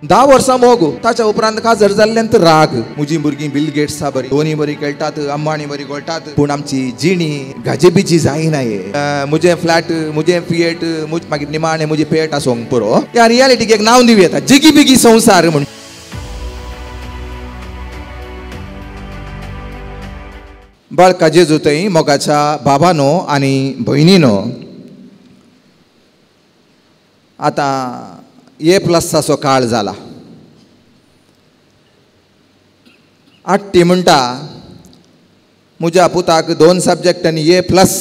10 वर्सां मोग, ताच्या उपरांत काजर जाल्ल्यान राग. म्हजी भुरगीं बिल गेट्सा बरी, दोनी बरी खेळटात, अंबानी बरी घोळटात, पूण आमची जिणी गाजेबिजी जायना. हे म्हजें फ्लॅट, म्हजें फिएट, मागीर निमाणें म्हजी पेट आसोंक पुरो. ह्या रियालिटीक एक नांव दिवं येता, जिगी बिगी संवसार म्हूण. बाळका जेजू थंय मोगाच्या बाबानो आनी भयणीनो, आतां ए प्लसाचो काळ जाला. आट्टी म्हणटा म्हज्या पुताक 2 सब्जेक्टांनी ए प्लस.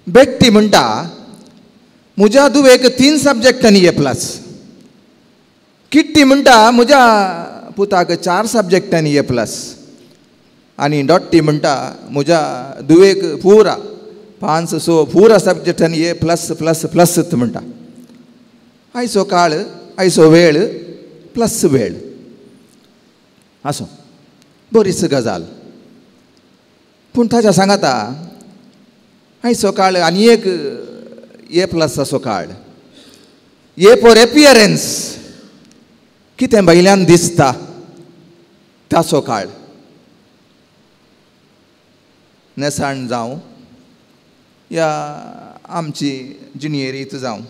बेट्टी म्हणटा म्हज्या धुवेक 3 सब्जेक्टांनी ए प्लस. किट्टी म्हणटा म्हज्या पुताक 4 सब्जेक्टांनी ए प्लस. आनी डॉट्टी म्हणटा म्हज्या धुवेक पुरा 5 6 पुरा सब्जेक्टांनी ए प्लस प्लस प्लस म्हणटा. आयचो काळ, आयचो वेळ प्लस वेळ आसूं, बरीच गजाल. पूण ताच्या सांगाता आयचो काळ आनी एक ए प्लसाचो काळ. ए फॉर एपियरन्स, कितें भायल्यान दिसता ताचो काळ. नेसाण जावं या आमची जिणयेरीत जावं,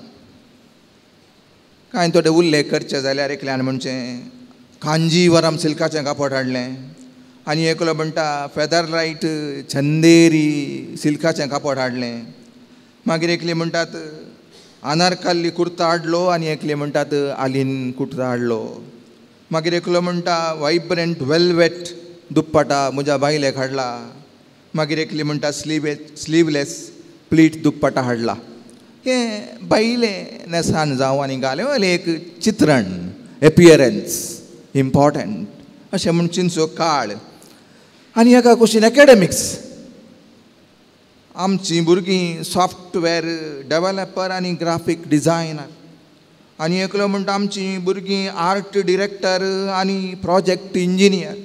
कांय थोडे उल्लेख करचे जाल्यार एकल्यान म्हणचें कांजीवरम सिल्काचें कापड हाडलें, आनी एकलो म्हणटा फेदर लायट चंदेरी सिल्काचें कापड हाडलें. मागीर एकली म्हणटात अनारकल्ली कुर्ता हाडलो, आनी एकली म्हणटात आलीन कुर्ता हाडलो. मागीर एकलो म्हणटा वायब्रंट वेलवेट दुप्पटा म्हज्या बायलेक हाडला. मागीर एकली म्हणटा स्लिवलेस प्लीट दुप्पटा हाडला. हें बायलें नेसान जावं आनी घालें वयलें एक चित्रण, एपियरन्स इम्पॉर्टंट अशें म्हूण चिंतचो काळ. आनी एका कुशीन एकेडमिक्स, आमचीं भुरगीं सॉफ्टवेअर डेवलपर आनी ग्राफीक डिजायनर, आनी एकलो म्हणटा आमचीं भुरगीं आर्ट डिरेक्टर आनी प्रोजेक्ट इंजिनियर.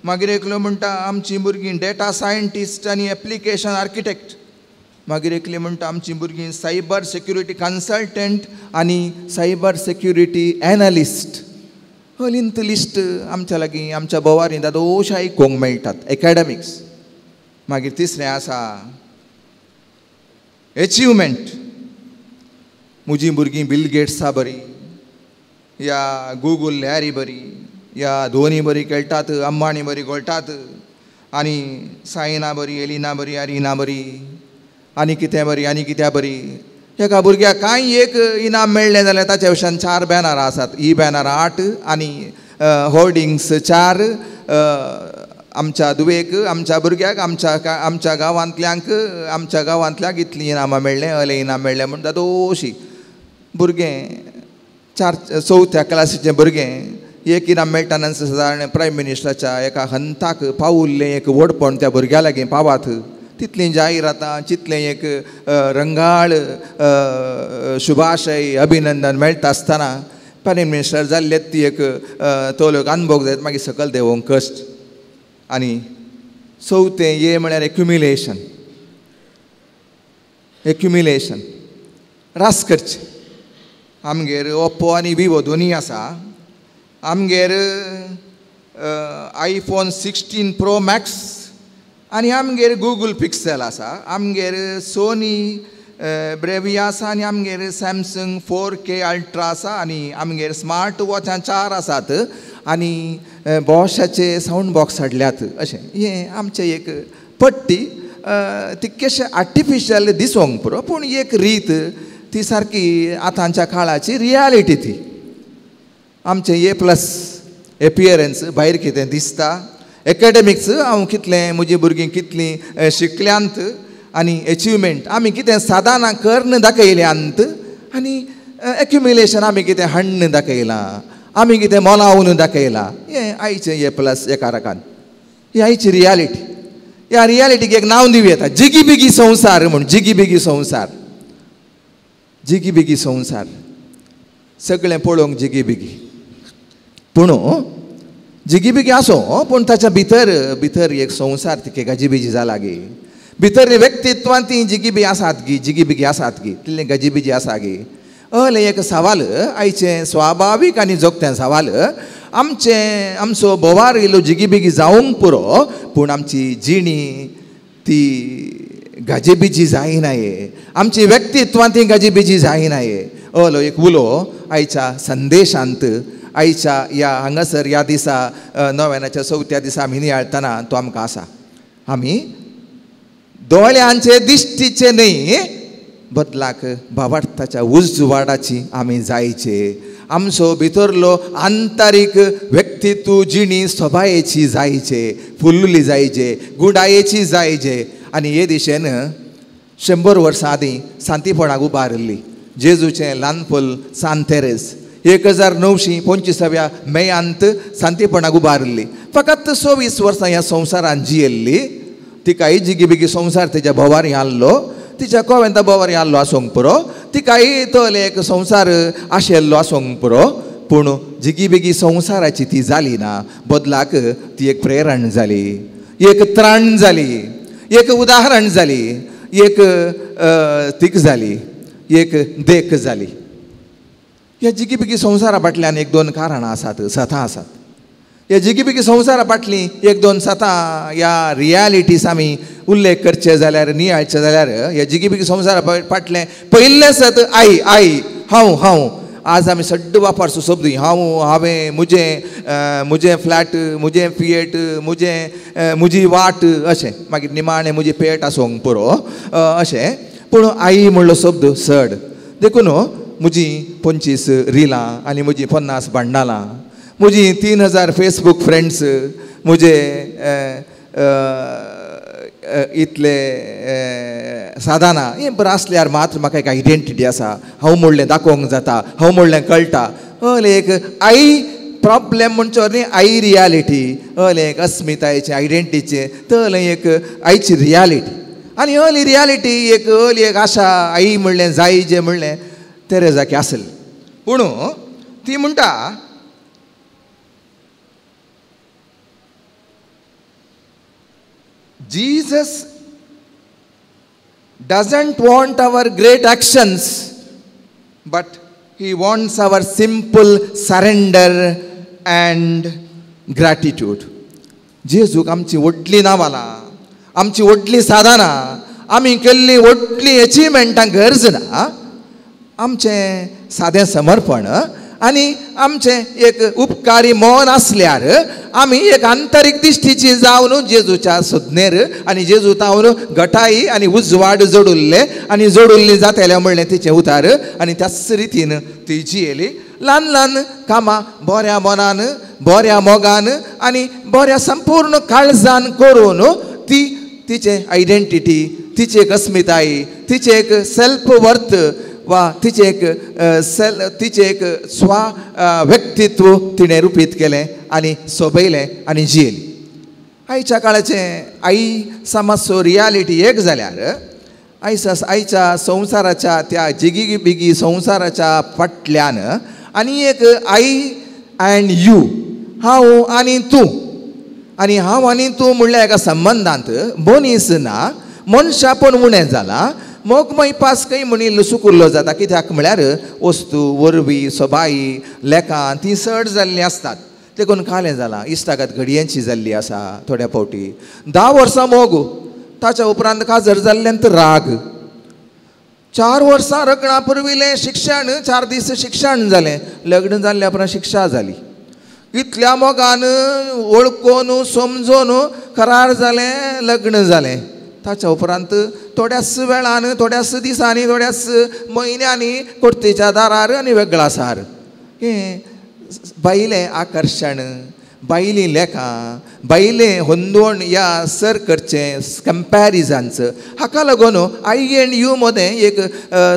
मागीर एकलो म्हणटा आमचीं भुरगीं डेटा सायंटिस्ट आनी एप्लिकेशन आर्किटेक्ट. मागीर एकली म्हणटा आमचीं भुरगीं सायबर सेक्युरिटी कन्सल्टंट आनी सायबर सेक्युरिटी एनालिस्ट. हलींत लिस्ट आमच्या लागीं आमच्या बोवारी दादोश आयकूंक मेळटात एकेडमिक्स. मागीर तिसरें आसा एचिवमेंट. म्हजीं भुरगीं बिल गेट्सा बरी, या गुगल लॅरी बरी, या धोनी बरी खेळटात, अंबानी बरी घोळटात, आनी सायना बरी, एलिना बरी, आरिना बरी, आनी कितें बरी आनी कित्या बरी. एका भुरग्याक कांय एक इनाम मेळ्ळें जाल्यार ताच्या विशयान 4 बॅनरां आसात. ही बॅनरां 8 आनी होर्डिंग्स 4. आमच्या धुवेक, आमच्या भुरग्याक, आमच्या गांवांतल्यांक, आमच्या गांवांतल्याक इतलीं इनामां मेळ्ळें, अलें इनाम मेळ्ळें म्हणटा. दोशी भुरगें 4 चवथ्या क्लासीचें भुरगें एक इनाम मेळटना सादारण प्रायम मिनिस्टराच्या एका हंताक पावुल्लें एक व्हडपण त्या भुरग्या लागीं पावात. तितलीं जायरातां, तितलें एक रंगाळ शुभाशय अभिनंदन मेळटा आसतना प्रायम मिनिस्टर जाल्ले ती एक तो लोक अनभोग जायत मागीर सकयल देंवोंक कश्ट. आनी चवथें ए म्हळ्यार एक्युम्युलेशन. एक्युम्युलेशन रास करचें. आमगेर ओप्पो आनी विवो दोनी आसा. आमगेर आयफोन 16 प्रो मॅक्स आनी आमगेर गुगल पिक्सेल आसा. आमगेर सोनी ब्रेविया आसा आनी आमगेर सॅमसंग 4K ultra आसा, आनी आमगेर स्मार्ट वॉचां 4 आसात, आनी बॉशाचे सावंड बॉक्स हाडल्यात. अशें हें आमचें एक पट्टी तितकेशें आर्टिफिशियल दिसोंक पुरो, पूण एक रीत ती सारकी आतांच्या काळाची रियालिटी ती. आमचें ए प्लस एपियरन्स भायर कितें दिसता, एकेडमिक्स हांव कितलें म्हजी भुरगीं कितलीं शिकल्यांत, आनी एचिवमेंट आमी कितें सादाना कर्ण दाखयल्यांत, आनी एक्युम्युलेशन आमी कितें हाडून दाखयलां, आमी कितें मोलावन दाखयलां. हें आयचें ए प्लस एका रकान, ही आयची रियालिटी. ह्या रियालिटीक एक नांव दिवं येता, जिगी बिगी संवसार म्हूण. जिगी बिगी संवसार, जिगी बिगी संवसार, सगळें पळोवंक जिगी बिगी. पूण जिगी बिगी आसूं, पूण ताच्या भितर भितर एक संवसार तिके गाजीबिजी जाला गे. भितर व्यक्तित्वान ती जिगी बी आसात गी, जिगी बिगी आसात गी, तितलें गाजीबिजी आसा गी. अहलें एक सवाल आयचें स्वाभावीक आनी जोगतें सवाल. आमचें आमचो बोवार इल्लो जिगीबिगी जावंक पुरो, पूण आमची जिणी ती गाजीबिजी जायनाये, आमची व्यक्तित्वां ती गाजीबिजी जायनाये. अहलो एक उलो आयच्या संदेशांत, आयच्या ह्या हांगासर ह्या दिसा नव्यानाच्या चवथ्या दिसा आमी नियाळतना तो आमकां आसा. आमी दोळ्यांचे दिश्टीचे न्हय बदलाक भावार्थाच्या उजवाडाची आमी जायचे. आमचो भितरलो आंतरीक व्यक्तित्व जिणी सभायेची जायचे, फुल्ली जायचे, गुडायेची जायचे. आनी हे दिशेन 100 वर्सां आदीं सांतीपणाक उबारिल्ली जेजूचें ल्हानफूल सांत तेरेस 1925व्या मेयांत सांतीपणाक उबारिल्ली. फकत 26 वर्सां ह्या संवसारान जियेल्ली. तिकाय जिगीबिगी संवसार तिच्या भोवार आसलो, तिच्या कोवेंता भोवार आसलो आसूंक पुरो, तिकाय तले एक संवसार आशिल्लो आसूंक पुरो, पूण जिगीबिगी संवसाराची ती जाली ना. बदलाक ती एक प्रेरण जाली, एक त्राण जाली, एक उदाहरण जाली, एक तीक जाली, एक देख जाली. ह्या जिगीबिगी संवसारा फाटल्यान एक दोन कारणां आसात, सतां आसात. ह्या जिगीबिगी संवसारा फाटलीं एक दोन सतां ह्या रियालिटीज आमी उल्लेख करचे जाल्यार, नियाळचे जाल्यार, ह्या जिगीबिगी संवसारा फाटलें पयलें सत आई, आई, हांव, हांव. आज आमी सड्ड वापरचो शब्द हांव, हांवें, म्हजें, म्हजें फ्लॅट, म्हजें फिएट, म्हजें, म्हजी वाट अशें. मागीर निमाणें म्हजी पेट आसूंक पुरो अशें. पूण आई म्हणलो शब्द चड. देखून म्हजी 25 रिलां आनी म्हजी 50 बंडालां, म्हजी 3000 फेसबूक फ्रेंड्स, म्हजे इतले साधनां हें बरें आसल्यार मात्र म्हाका एक आयडेंटिटी आसा, हांव म्हणलें दाखोवंक जाता, हांव म्हणलें कळटा. अहलें एक I problem म्हणचो न्ही, I reality. अहलें एक अस्मितायेचें, आयडेंटिटीचें, तहलें एक आयची रियालिटी. आनी अहली रियालिटी एक अहली एक आशा आई म्हणलें जाय जें म्हणलें तेरेजाकी आसली. पूण ती म्हणटा Jesus doesn't want our great actions, but he wants our simple surrender and gratitude. जेजूक आमची व्हडली नांवां, आमची व्हडली साधनां, आमी केल्ली व्हडली एचिवमेंटां गरज ना. आमचें सादें समर्पण आनी आमचें एक उपकारी मन आसल्यार आमी एक आंतरीक दिश्टीची जावन जेजूच्या सोदनेर आनी जेजू तावन गटाई आनी उजवाड जोडुल्ले आनी जोडुल्ली जातले म्हणलें तिचें उतार. आनी त्याच रितीन ती जियेली. ल्हान ल्हान कामां बऱ्या मनान, बऱ्या मोगान आनी बऱ्या संपूर्ण काळजान करून ती तिचें आयडेंटिटी, तिची एक अस्मिताय, तिचें एक सेल्फ वर्थ वा तिचें एक सेल, तिचें एक स्व व्यक्तित्व तिणें रुपीत केलें आनी सोबयलें आनी जियेली. आयच्या काळाचें आई समजसो रियालिटी एक जाल्यार आयच्या आयच्या संवसाराच्या त्या जिगी बिगी संवसाराच्या फाटल्यान आनी एक I and you, हांव आनी तूं, आनी हांव आनी तूं म्हणल्यार एका संबंदांत मनीस ना, मनशापण उणें जालां. मोग मैपास खंय म्हणिल्लो सुकुल्लो जाता. कित्याक म्हळ्यार वस्तू वरवीं सबाई लेखां तीं चड जाल्लीं आसतात. देखून कालें जालां, इश्टागत घडयांची जाल्ली आसा. थोड्या फावटी 10 वर्सां मोग, ताच्या उपरांत काजर जाल्ल्यान राग. 4 वर्सां रगणा पुर्विलें शिक्षण, 4 दीस शिक्षण जालें, लग्न जाल्ल्या उपरांत शिक्षा जाली. इतल्या मोगान वळखून समजून करार जालें, लग्न जालें. ताच्या उपरांत थोड्याच वेळान, थोड्याच दिसांनी, थोड्याच म्हयन्यांनी कोर्तेच्या दारार आनी वेगळासार. हें बायलें आकर्शण, बायलीं लेखां, बायलें होंदवण ह्या सर करचें कंपॅरिजन्स, हाका लागून I and you मदें एक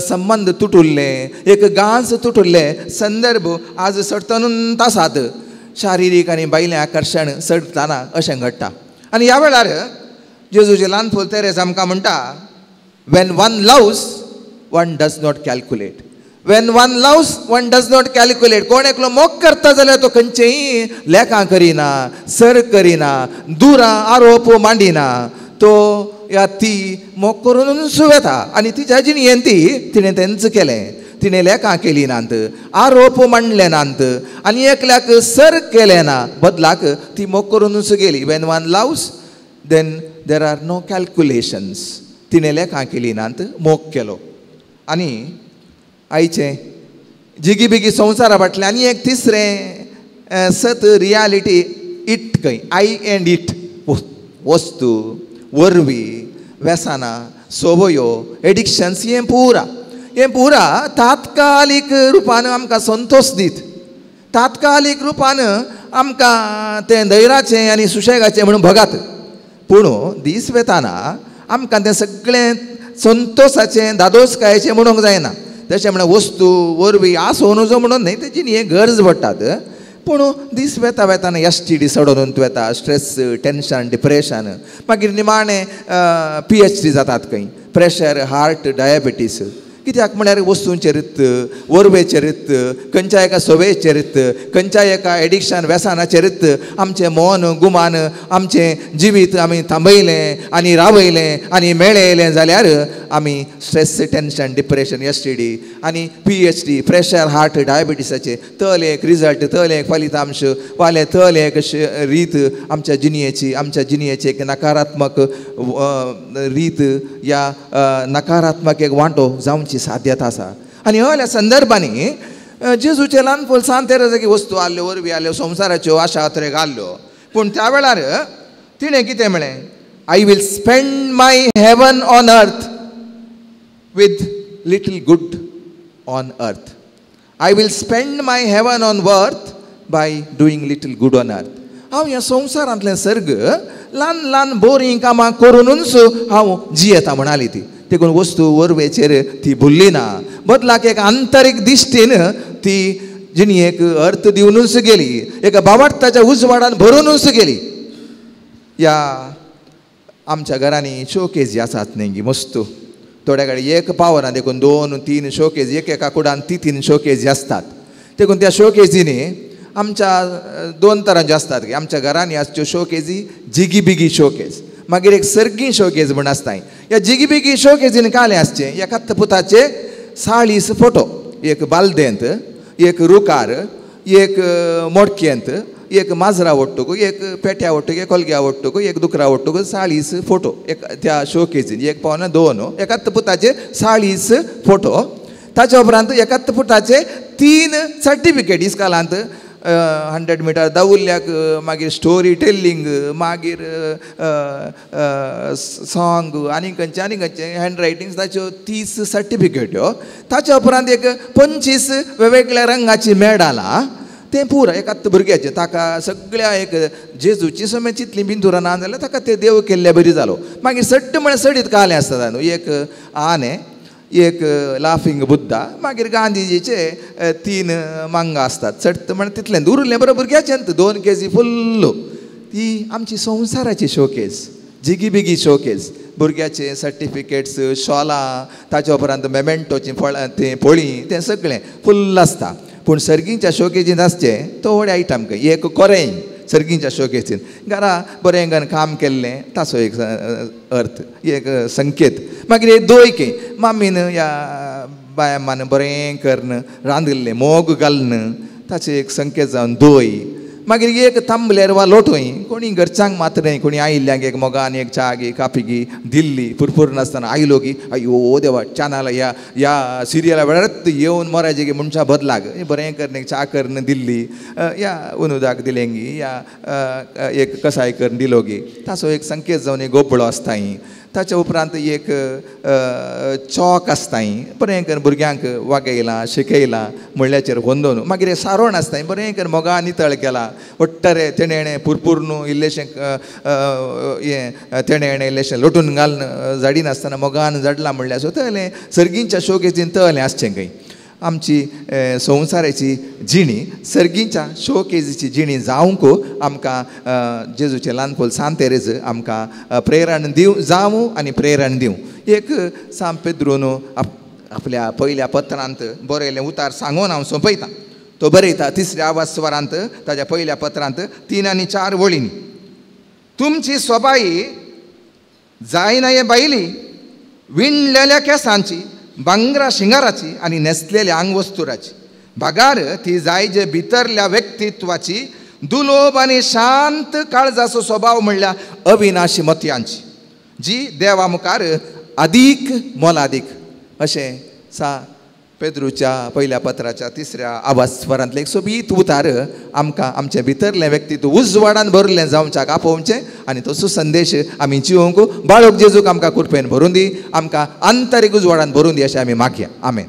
संबंद तुटुल्लें, एक गांच तुटुल्लें संदर्भ आज सडतनूच आसात. शारिरीक आनी बायलें आकर्शण चडतना अशें घडटा. आनी ह्या वेळार जेजूचें ल्हान फूल तेरेज आमकां म्हणटा, when one loves one does not calculate. When one loves one does not calculate. कोण एकलो मोग करता जाल्यार तो खंयचेय लेखां करिना, सर करिना, दुरां आरोप मांडिना, तो या ती मोग करूनच वेता. आनी तिच्या जिणेंत ती तिणें तेंच केलें. तिणें लेखां केली नात, आरोप मांडले नात आनी एकल्याक सर केलें ना. बदलाक ती मोग करूनच गेली. When one loves then there are no calculations. तिणें लेखां केली नात, मोग केलो. आनी आयचें जिगी बिगी संवसारा फाटलें आनी एक तिसरें सत रियालिटी it खंय, I and it. वस्तू वरवीं व्यसनां संवयो एडिक्शन्स हें पुरा, हें पुरा तात्कालीक रुपान आमकां संतोश दीत, तात्कालीक रुपान आमकां तें धैर्याचें आनी सुशेगाचें म्हणून भगात. पूण दीस वेताना आमकां तें सगळें संतोशाचें दादोसकायेचें म्हणूंक जायना. तशें म्हणल्यार वस्तू वरवीं आसूं नजो म्हणून न्हय, तेजी न्ही गरज पडटात. पूण दीस वेता वेताना एसटीडी सडोवन वेता, स्ट्रेस टेंशन डिप्रेशन, मागीर निमाणें PhD जातात खंय, प्रेशर हार्ट डायबिटीस. कित्याक म्हळ्यार वस्तूंचेर वरवेचेर, खंयच्या एका संवयेचेर, खंयच्या एका एडिक्शन व्यसनाचेर आमचें मन गुमान आमचें जिवीत आमी थांबयलें आनी रावयलें आनी मेळयलें जाल्यार आमी स्ट्रेस टेंशन डिप्रेशन STD आनी PhD pressure heart डायबिटीसाचे तल एक रिजल्ट, तल एक फलितांश वाले तल एक रीत आमच्या जिणयेची, आमच्या जिणयेची एक नकारात्मक रीत या नकारात्मक एक वांटो जावची साध्यता आसा. आनी हल्या संदर्भांनी जेजूचे ल्हान फुलसान तेरेजाकी वस्तू आसल्यो, वरवीं आसल्यो, संवसाराच्यो आशा अत्रे घाल्ल्यो. पूण त्या वेळार तिणें कितें म्हळें, I will spend my heaven on earth with little good on earth. I will spend my heaven on earth by doing little good on earth. हांव ह्या संवसारांतलें सर्ग ल्हान ल्हान बोरीं कामां करुनूच हांव जियेता म्हणाली ती. देखून वस्तू वरवेचेर ती भुल्ली ना, बदलाक एक आंतरीक दिश्टीन ती जिणयेक अर्थ दिवनूच गेली, एका बावार्थाच्या उजवाडान भरुनूच गेली. ह्या आमच्या घरांनी शोकेजी आसात न्ही मस्त, थोड्या कडेन एक पावना देखून 2 3 शोकेज, एक एका कुडान 3 शोकेजी आसतात. देखून त्या शोकेजींनी आमच्या 2 तरांच्यो आसतात. आमच्या घरांनी आसच्यो शोकेजी जिगी बिगी शोकेज, मागीर एक सर्गी शोकेज म्हण आसता. ह्या जिगी बिगी शोकेजीन कालें आसचें एकाच पुताचे 40 फोटो, एक बालदेंत, एक रुकार, एक मोडकेंत, एक माजरा वट्टूक, एक पेट्या वट्टूक, एक कोलग्या वट्टूक, एक दुकरा वट्टूक, 40 फोटो एक त्या शोकेजीन, एक पावना 2, एकाच पुताचे 40 फोटो. ताच्या उपरांत एकाच पुताचे 3 सर्टिफिकेट इस्कालांत, 100 मिटर दावुल्ल्याक, मागीर स्टोरी टेलिंग, मागीर सोंग आनी खंयचें आनी खंयचें हँड रायटींग, ताच्यो 30 सर्टिफिकेट्यो. ताच्या उपरांत एक 25 वेगवेगळ्या रंगाची मेडालां, तें पुरा एकाच भुरग्याचें. ताका सगळ्या एक जेजूची समेत तितलीं बिंदुरां ना जाल्यार ताका तें देव केल्ल्या बरी जालो. मागीर सट्ट म्हळ्यार सडीत कालें आसता न्हू, एक आने, एक लाफिंग बुद्धा, मागीर गांधीजीचे 3 मांगा आसतात. चड म्हळ्यार तितलें उरलें बरोबर भुरग्याचें 2 केजी फुल्ल. ती आमची संवसाराची शोकेज, जिगी बिगी शोकेज, भुरग्याचे सर्टिफिकेट्स, शॉलां, ताच्या उपरांत मेमेंटोचीं फळां, तें पोळी, तें सगळें फुल्ल आसता. पूण सर्गींच्या शोकेजींत आसचें थोडे आयटम खंय, एक कोरें सर्गींच्या शोकेजीन घरा बरें घरान काम केल्लें ताचो एक अर्थ, एक संकेत. मागीर एक दोय खंय मामीन ह्या बायमान बरें करून रांदिल्लें मोग घालून ताचें एक संकेत जावन दोय. मागीर एक तांबल्यार वा लोटोय, कोणी घरच्यांक मात्र न्हय, कोणी आयिल्ल्यांक एक मोगान एक च्या गी कापी गी दिल्ली पुरपूर नासतना आयलो की अयो देवा चानाला ह्या ह्या सिरियला वेळारच येवन मरायचे की मनशा बदलाक बरें करून एक च्या करून दिल्ली, या अनुदाक दिलें गी या एक कसाय करून दिलो गी, ताचो एक संकेत जावन एक गोबळो आसताय. ताच्या उपरांत एक चॉक आसताय, बरें करून भुरग्यांक वागयलां शिकयलां म्हणल्याचेर होंदोवन. मागीर एक सारोण आसताय, बरें करून मोगा नितळ केला वट्टरे तेणें पुरपूर न्हू इल्लेशें हें तेणें इल्लेशें लोटून घालून जाडिनासतना मोगान जाडलां म्हणल्यार सो तलें सर्गींच्या शोकेजीन तलें आसचें खंय. आमची संवसाराची जिणी सर्गींच्या शोकेजीची जिणी जावंक आमकां जेजूचें ल्हान फूल सांत तेरेज आमकां प्रेरण दिवं, जावं आनी प्रेरण दिवं. एक सांत पेद्रून आपल्या पयल्या पत्रांत बरयलें उतार सांगून हांव सोंपयतां. तो बरयता तिसऱ्या आवाज स्वरांत ताज्या पयल्या पत्रांत 3 आनी 4 वळींनी, तुमची सोबाई जायना हे बायली विणलेल्या केसांची भांगरा शिंगाराची आनी न्हेसलेल्या आंगवस्तुराची, भागार ती जाय जे भितरल्या व्यक्तित्वाची, दुलोब आनी शांत काळजाचो स्वभाव म्हणल्यार अविनाशी मोतयांची, जी देवा मुखार अदीक मोलादीक. अशें सा पेद्रूच्या पयल्या पत्राच्या तिसऱ्या आवाजस्वरांतलें एक सोबीत उतार आमकां आमचें भितरलें व्यक्तित्व उजवाडान भरलें जावच्याक आपोवचें आनी तो सुसंदेश आमी जिवंक बाळक जेजूक आमकां कृपेन भरून दी, आमकां आंतरीक उजवाडान भरून दी अशें आमी मागया. आमेन.